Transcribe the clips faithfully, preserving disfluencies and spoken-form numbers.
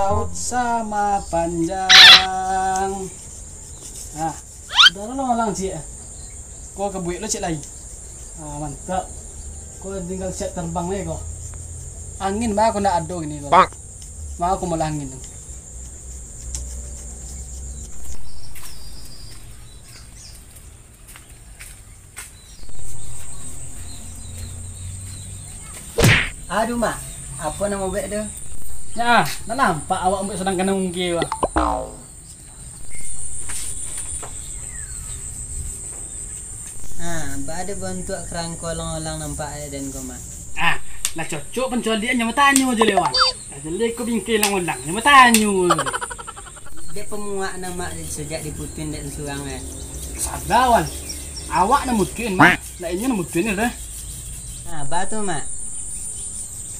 Laut sama panjang. Ah, udah lah, ulang ciek. Ko ka buek lo ciek lai. Ah, mantap. Ko tinggal siap terbang lai ko. Angin mah ko ndak ado gini ko. Mah ko malah angin tu. Aduh, Mak. Apo nan maubuek tu? Nyo, ndak nampak awak maubuek sadang kanai ungke, Mak. Ha, baa ado bantuak karangko alang-alang nampak dek den ko, Mak. Ah, lah cocok pancaliak nyo batanyo jo lewat. Lah jelek ko bingkai alang-alang nyo batanyo. Dek pamuak nan, Mak, sajak diputuih dek surang, eh. Salah, wan. Awak nan mutuih, Mak. Ndak inyo nan mutuih ni, deh. Ha, baa tu, Mak?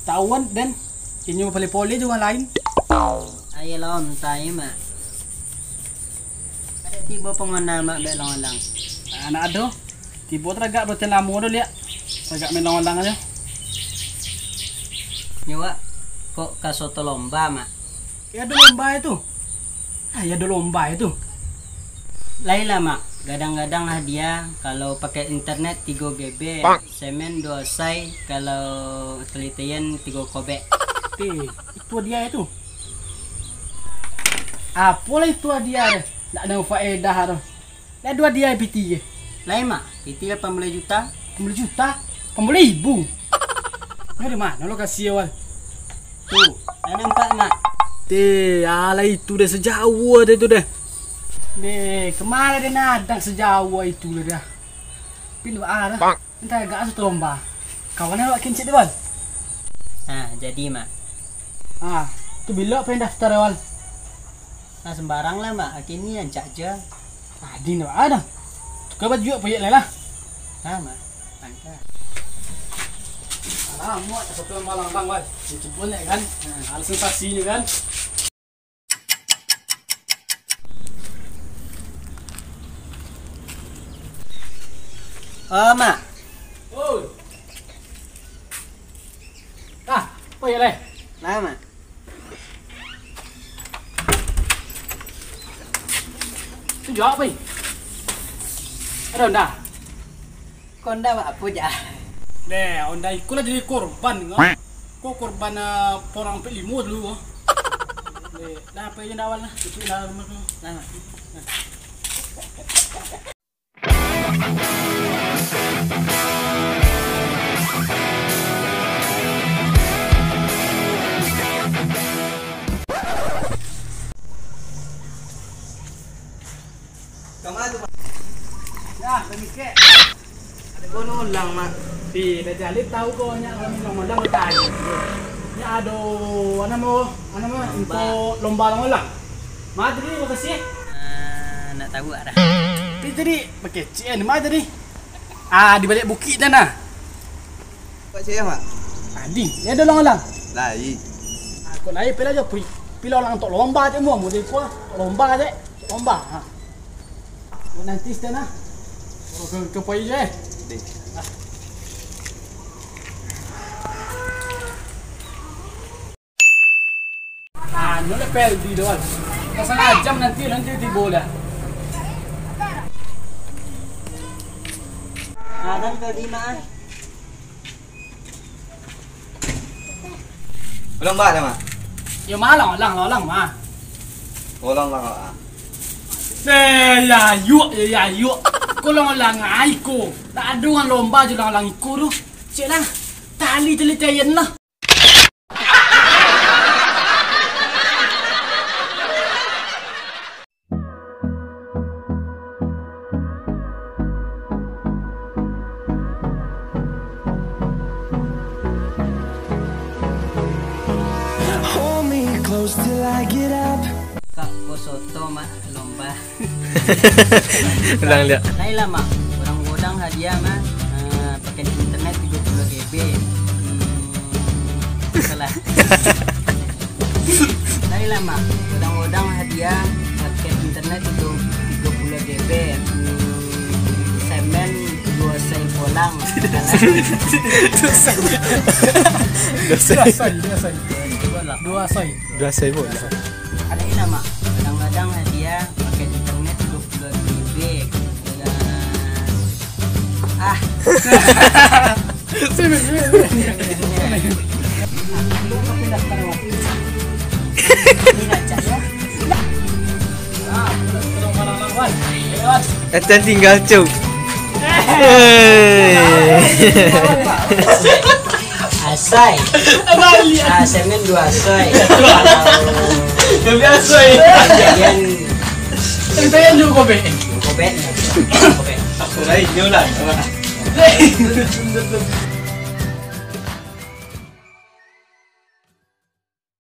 Tauan, den. Inyo bapaleh-paleh jo urang lain. Ayolah, ontai, Mak. Ado tibo pangana, Mak, bek alang-alang? Ah, ndak ado. Tibo taragak balatihan lamo tu, liak. Taragak main alang-alang ajo. Nyo, Wak, kok ka soto lomba, Mak? Iyo ado lomba itu. Ah, iyo ado lomba itu. Lai lah, Mak. Gadang-gadang hadiah kalau pakai internet tigo G B, semen duo sai kalau teliteyen tigo kobek. Eh, itu hadiah itu. Apolah itu hadiah tu? Ndak ado faedah tu. Lah duo hadiah piti je. Lai, Mak. Piti lapan baleh juta. Lapan baleh juta? Lapan baleh ribu? Dari mano lo ka si awal? Tu, lah nampak, Mak. Deh, alah itu deh, sajauah deh tu deh. Deh, kama lah deh nadang sajauah itu deh dah. Tapi ndak baa dah. Entah agak asa terlomba. Kawan awak kincit deh, Bal. Ha, jadi, Mak. Ha, tu bilo pengen daftar, Bal? Nah, sembarang lah, Mak. Kini rancak je. Adi ndak baa dah. Tuka baju awak payah lai lah. Ha, Mak. Angka. Alah, muak satu malang bang, wai. Dia cuba ni kan. Ha, ada sensasinyo kan. Oh, Mak. Oi. Ah, apa ya, Leh? Lah, Mak. Tu jawab, Pai. Ada onda? Ko onda, Mak, apo ja? Deh, onda iko lah jadi korban, ko. Ko korban, ah, porang ampek limo dulu, ko. Deh, dah, apo je awal lah. Itu dah rumah tu. Nah, Mak. Nah. Kama tu, Mak? Nah, pamikek. Ado ko ulang, Mak. Pi, dah jaleh tahu ko nyo, kami ulang-ulang batanyo. Nyo ado, anu mo, anu mo, lomba. Untuak lomba ulang-ulang. Ma tadi, makasih. Ah, ndak tahu dah. Pi tadi, bakecek ni, ma tadi. Ah, di baliak bukik tu nah. Pak Syekh, Mak? Tadi, dia ada ulang-ulang. Lai. Ah, kok lai, pila jo, Pri. Pila ulang untuak lomba je, mau, mau jadi kuah. Lomba je. Lomba, ha. Buat nanti stand lah. Oh, ke, ke pai je, eh? Deh. Ah. Ah, nyo lah Peldi tu, kan. Dah setengah jam nanti, nanti tibo dah. Ah, kan Peldi, Mak, ah. Ulang ba dah, Mak? Yo, malang, ulang, ulang, ulang, mah. Ulang, ulang, ulang. Eh, ya, yuk, ya, ya, yuk. Ko ulang, ulang, ai, ko. Tak ada orang lomba je ulang, ulang iko tu. Cek lah. Tali, tali, tali, lah. Hold me close till I get up. Kak, ko soto, Mak, lomba. Ulang, liak. Lain lah, Mak. Urang godang hadiah, Mak. Ah, pakai internet tigo puluah G B. Hmm, salah. Lain lah, Mak. Godang-godang hadiah paket internet itu tigo puluah G B. Hmm, semen duo sai pulang. Duo sai. Duo sai, duo sai. Dua soi. Dua soi pun. Ada ini nama. Kadang-kadang dia pakai internet dua puluh ribu. Ah. Atan tinggal cuk. Asai. Ah, semen dua asai. Kalau kalian Cerita yang dulu kobek. Kobek. Kobek. Aku lain, dia ulang.